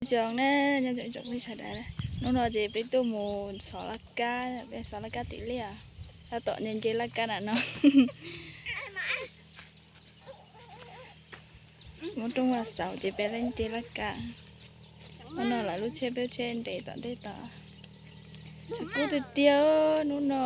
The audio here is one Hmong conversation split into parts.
Tsoom ne, nyob zoo tsoom phooj ywg sawv daws, hnub no ces peb tuaj mus xov laj kab, peb xov laj kab tim liaj, tab tom nce nce laj kab na no. Muab rooj vag xauv ces peb nce laj kab. Hnub no lawv lub tsheb peb tsheb nres tom ntej tod. Tshav kub tiag tiag hnub no,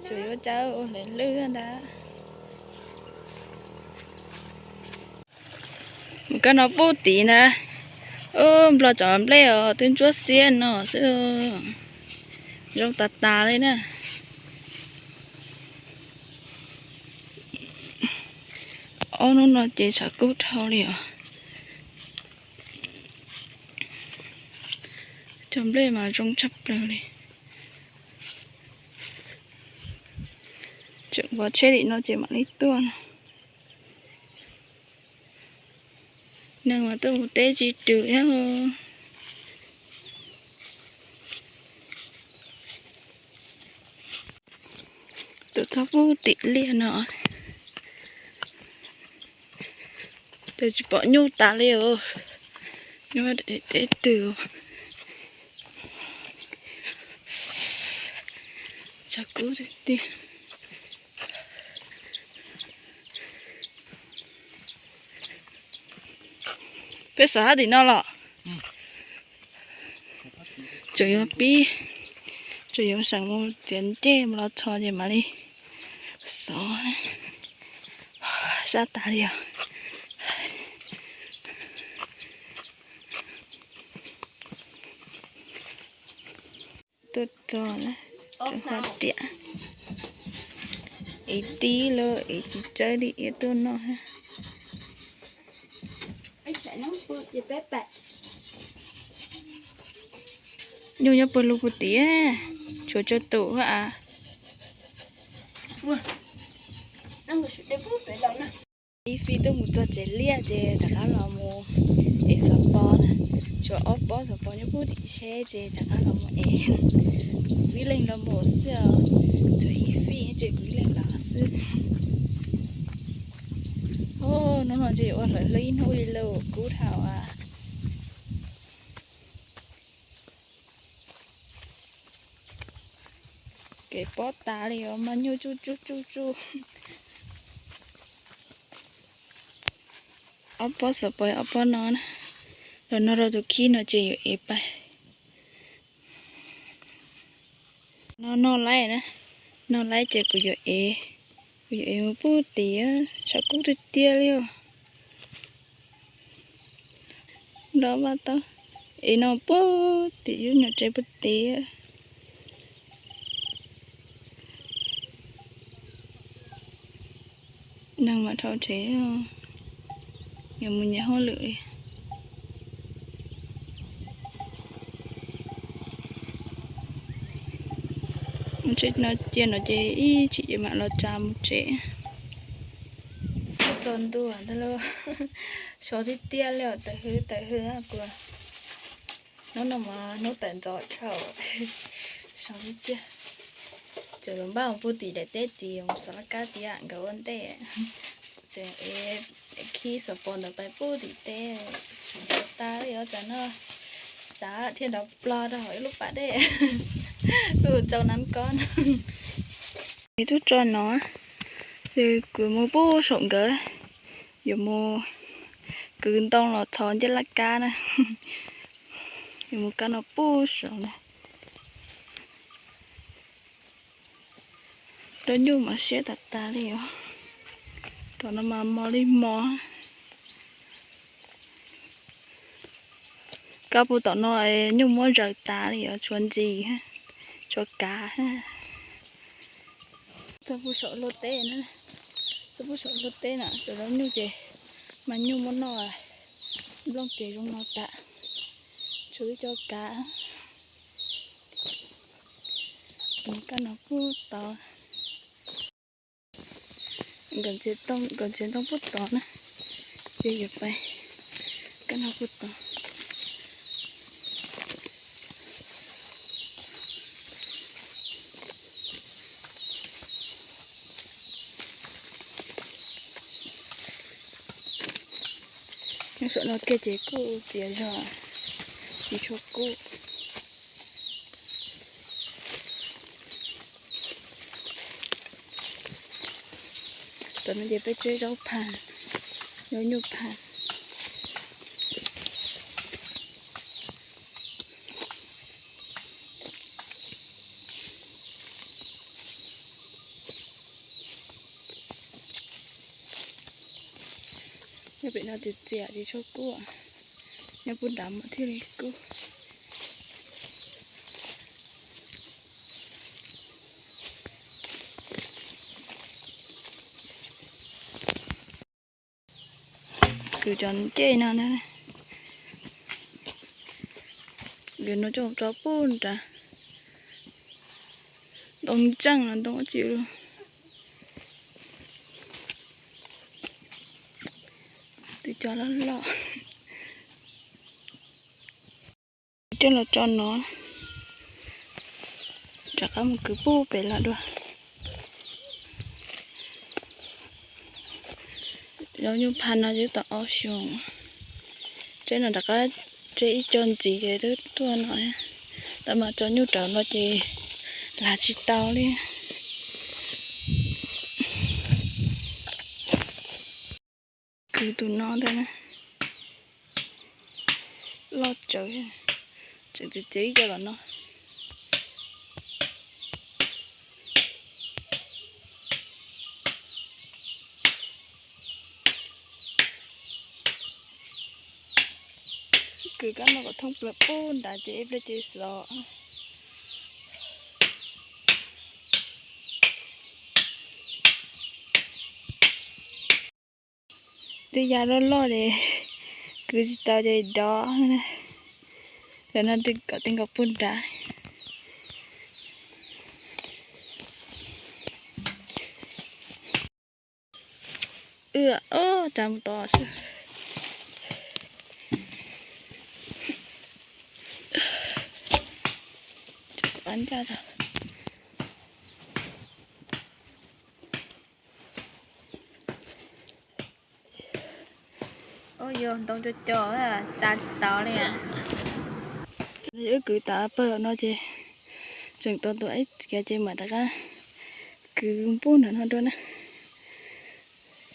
tsuas yuav cas ua hlwb hlwb ntag. Mus kab no pub tim ntag. Ub, nplog cov nplej os twb ntsuab xiab no xwb. Zoo tas tas li na. Ob hnub no ces tshav kub dhau li os. Cov nplej mas zoo tshaj plaws li. Tseem vov tsheb tim no ces mam li tuaj no. Neeg mas tuaj mus teb tsis twm thiab. Tus txog pub tim liaj no, tus tsis pom nyuj tas li os. Nyuj teb twg. Tshav kub tiag tiag. Peb xav hab tim no los? Tseem yuav pib, tseem yuav seem mus txiav ncej mus los txhos ces mam li xov. Sab tas li os. Tuaj txog na, tseem hua riam. Ev tib lawm es tsis tsawb li, iab tuaj noj. Nyuj nyob puag lug puag tim, tshuav tsawg tus a. Ib fij tuaj mus txog tsev liaj ces rov qab los mus ev xov pos na. Tshuav ob pob xov pos nyob puag tim tsheb ces rov qab los mus ev. Kuv ib leeg los mus xwb os, tshuav ib fij ces kuv ib leeg los xwb. Hnub no ntshe yuav ua hlwb hlwb ib hnub li lawm, kub dhau a. Kev pob tas li os, mas nyuj tsuj tsuj tsuj tsuj. Ob pob xov pos, ob pob no na. Los no rau tus khib no ces yuav ev pais. No noj laib na, noj laib ces kuv yuav ev, kuv yuav ev mus puag tim, tshav kub tiag tiag li os. Nrov vaj tau, ev no puag tim ib nyuag tsev puag tim. Neeg mas dhau tsev, yuav mus nyiam hauj lwm li. Mus tsev no cia no ces ib chim ces mam los tsa mus tsev. Txog ntua ntag lauj, sov tiag tiag li os, tawm hws tawm hws kuv. Hnub no mas hnub tawm ntxov tshaj, sov tiag tiag. Tseem los npaj mus puag tim daim teb tid, mus xov laj kab tim nkawd ua ntej. Tseem ev khib xov pos ntawd pais puag tim teb, sov tas li os, tam no xav thiaj nrov plog rau hauv ib lub pas dej, kuj tsau nab kob no. Kuv twb tso no, ces kuv mus puag saum nkawd, yuav mus kwv ntoo los txhos ncej laj kab na, yuav mus kab no puag saum na. Rau nyuj mas siab tas tas li os. Tom no mas mos li mos. Kab puag tom no nyuj muab zaws tas li os, tshuav ntsis, tshuav kav. Txog puag saum luag teb na, txog puag saum luag teb na, cov zaub nyuj ces mas nyuj muab noj, nplooj ces zoo no tas, tshuav ib co kav. Mus kab no puag tod. Nkawd txiav ntoo puag tod na, ces yuav pais kab no puag tod. Nyob saum no kiag ces kuj txias zog. Tsis tshua kub. Tam no ces peb tseb zaub pha, zaub nyuj pha. Nyob pem no txias txias tsis tshua kub, nyob puag nrad mas thiaj li kub. Kwv cov ncej no na, kwv no coj tso puag nrad, ntoo ntseej los ntoo dab tsi los, twb cov loj loj. Coj los tso no, rov qab mus kwv puag pem lawm dua. Zaub nyuj pha no twb tau ob xyoos, tseb no rov qab tseb ib co ntxiv ces twb tuaj no, tab mas tso nyuj rawv no ces lag tsis tau li. Kwv tus no ntag, loj tsawv, tseem txias txias ib co tom no. Kwv kab no kom thooj plaws puag nrad ces ib pliag ces xov. Twb ya loj loj ces kwv tsis tau ces dov. Lawv no twb kom tij nkaus puag nrad. Ua, tsa mus tod xwb. Ua, yog ntoo co co, tsa tsis tau li. Wb kwv tas pawg no ces tseem tau tus ib kiav ces mam rov qab kwv npuj nram no dua na.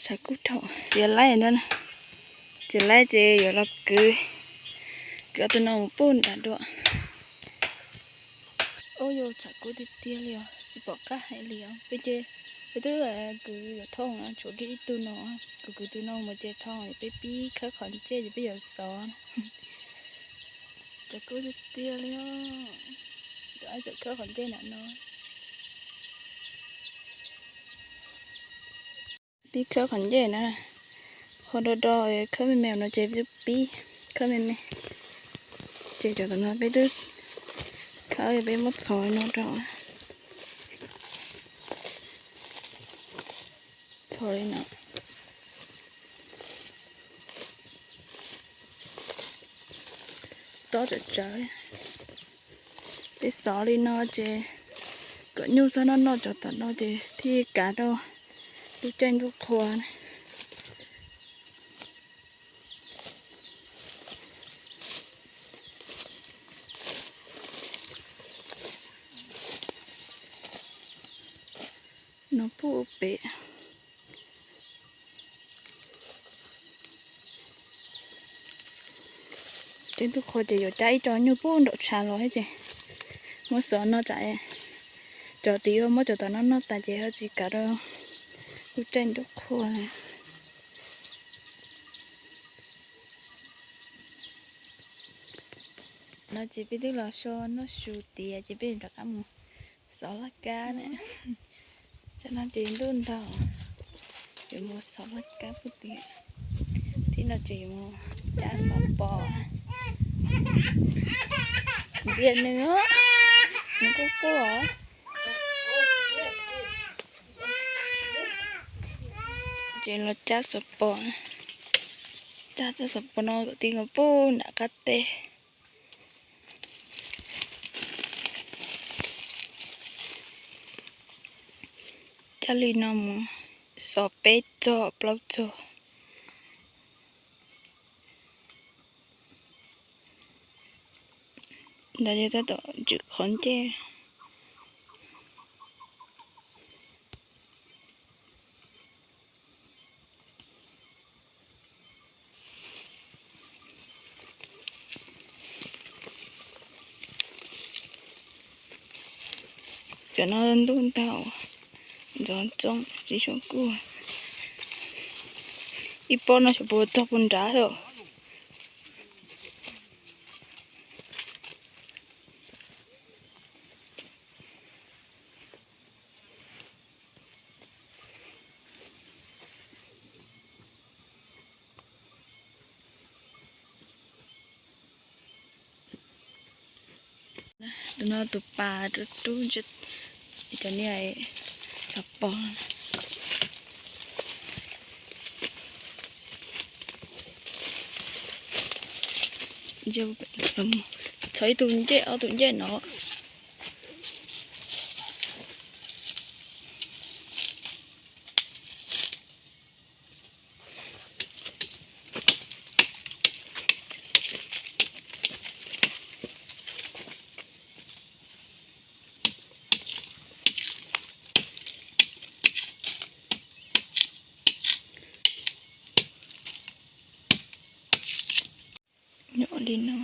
Tshav kub dhau, txiav laib no, txiav laib ces yuav los kwv, kwv tus no mus puag nram dua. Ua, yog tshav kub tiag tiag li os, tsis pom qab hais li os. Peb ces peb twb kwv yuav thooj, tshuav kiag ib tug no, kuv kwv tus no mus ces thooj, peb pib khawb qhov ntsej ces peb yuav xov. Tshav kub tiag tiag li os, tus ib txawm khawb qhov ntsej nram no. Pib khawb qhov ntsej na, qhov do do khawb me me no ces peb pib khawb me me. Ces cov tom no peb twb khawb, peb muab txhos no rau, txhos li no. Tob tsawv tsawv. Peb xov li no ces kom nyuj txhob noj noj cov tom no ces thiaj kav rau lub caij ntuj qhua na. No puag pem. Caij ntuj qhua ces yuav cab ib co nyuj puag nraum tshav los thiab ces muab xov no tsam cov tid muab cov tom no noj tas ces ho tsis kav rau lub caij ntuj qhua na. No ces peb twb los so noj su tiav ces peb rov qab mus xov laj kab na. Tsam no ces ntuj ntaug, yuav mus xov laj kab puag tiag. Thib no ces yuav mus cab xov pos. Ntxias nws, nws quaj quaj. Ces los cab xov pos, cab txoj xov pos no kom tij nkaus puag nram qab teb. Cab li no mus xov peb txog plaub txog. Ntawd yog tab tom ntsws qhov ncej. Cov no ntuj ntau, ntxoov ntxoo tsis tshua kuj. Ib pob no xyov puas txog puas nrad os. Tus no tus pas rub rub ntsia cov niag xov pos. Txhom ib tug ncej ob tug ncej no. Nyob li no.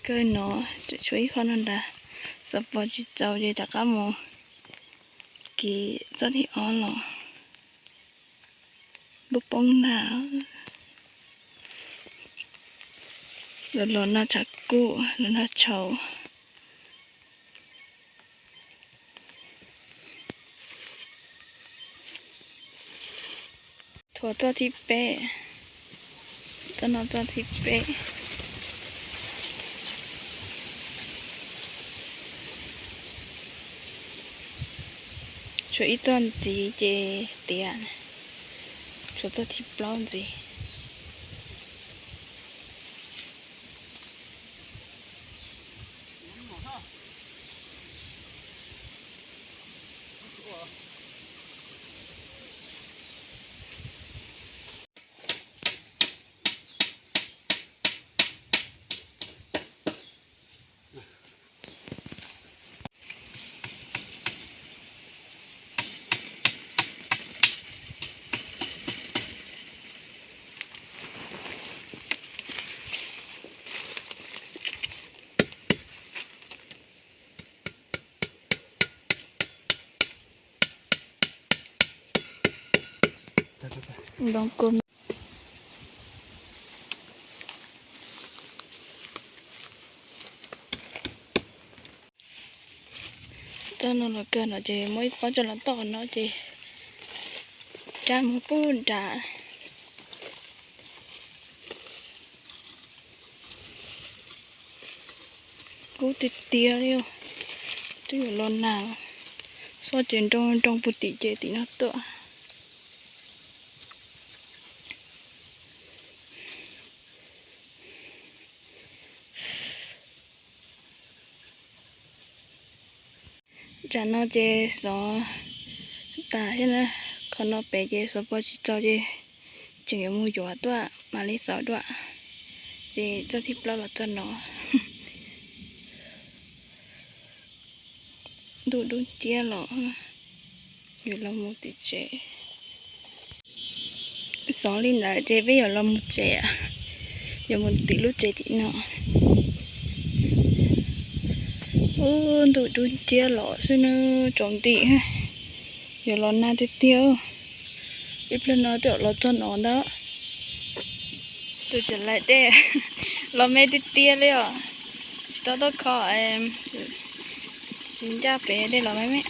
Kawg no, tseem tshuav ib qho no ntag, xov pos tsis txaus ces rov qab mus kiv txoj thib ob los. Lub poob nag, los los nag tshav kub, los nag tshauv. Thuav txoj thib peb, txoj no txoj thib peb. Tshuav ib txoj ntxiv ces tiav, tshuav txoj thib plaub ntxiv. Txoj no los kawg no ces muab ib pob coj los toj no ces rab mus pub nrad. Kub tiag tiag li, twb yuav los nag, xob ces nroo nroo puag tim ces tim no tuaj. Tsam no ces xov tas thiab na, qhov no pem ces xov pos tsis txaus ces tseem yuav mus yuav tuaj mam li xov dua. Ces txoj thib plaub los txoj no. Ntuj dub nciab los, yuav los mus tim tsev. Xov li ntawd ces peb yuav los mus tsev, yuav mus tim lub tsev tim no. Ub, ntuj dub nciab los xwb na, tsaus nti, yuav los nag tiag tiag. Ib pliag no twb los txog no ntag. Tus cov laim dej los me tiag tiag li os, tsis tau tuaj kho, tsis ncaj pem dej los me me.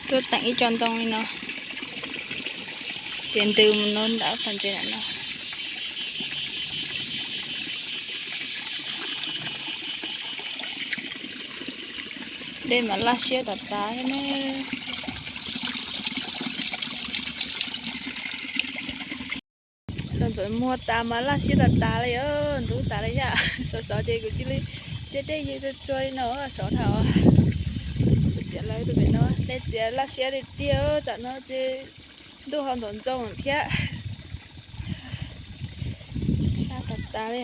Tuaj teem ib co ntoo li no, ces ntws mus no nram pas ntses no. Dej mas laj siab tas tas ne. Ntxuav muag tas mas laj siab tas tas li os, ntub tas li thiab. Sov sov ces kuv cia li, ces dej yeej tsuag tsuag li no sov dhau. Kuv txiav lawv tus pem no, dej txiav laj siab tiag tiag, tsam no ces ntuj ho ntxoov ntxoo thiab. Sab tas tas li.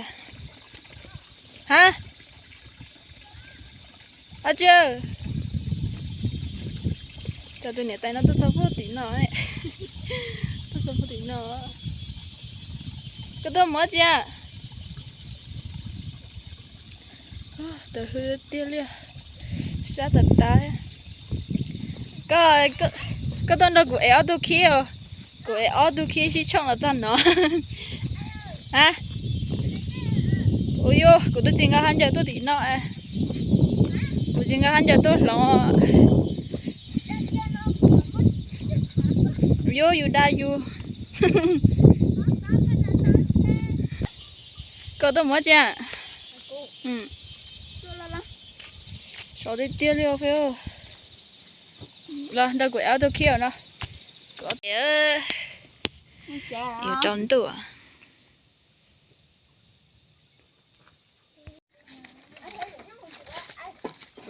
Ha, ab tsi, cov tus niam tais no tuaj txog puag tim no, tuaj txog puag tim no. Koj tuaj mus dab tsi? Tawm hws tiag li, sab tas tas. Koj, koj tuaj nrog kuv ev ob tug khib os. Kuv ev ob tug khib sib tshooj los txog no. A, ua yuav kuv twb tsis nqa hab ncaws tuaj tim no. Kuv tsis nqa hab ncaws tuaj hloov. Yuav yus dag yus. Koj tuaj mus dab tsi? Sov tiag tiag li os. Los nrog kuv ev ob tug khib no. Kuv tias yuav rau ntuj.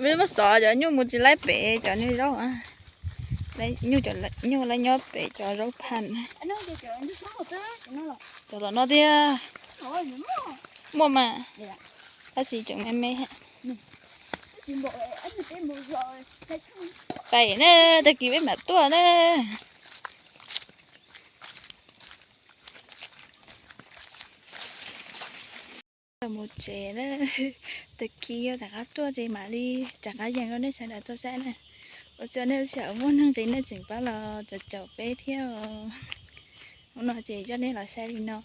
Muab xov cov nyuj mus tsis laib pem cov niag zaub. Nyuj, nyuj laib nyob pem cov zaub phaj. Cov tom no tiag. Muaj mas, tab sis tseem me me. Pais na, tag kis peb mam tuaj na. Mus tsev na, tag kis rov qab tuaj ces mam li rov qab yees rau nej sawv daws tau saib na. Ua tsaug nej lub sij hawm muaj nuj nqis nej tseem pab los caum caum peb thiab. Hnub no ces coj nej los saib li no.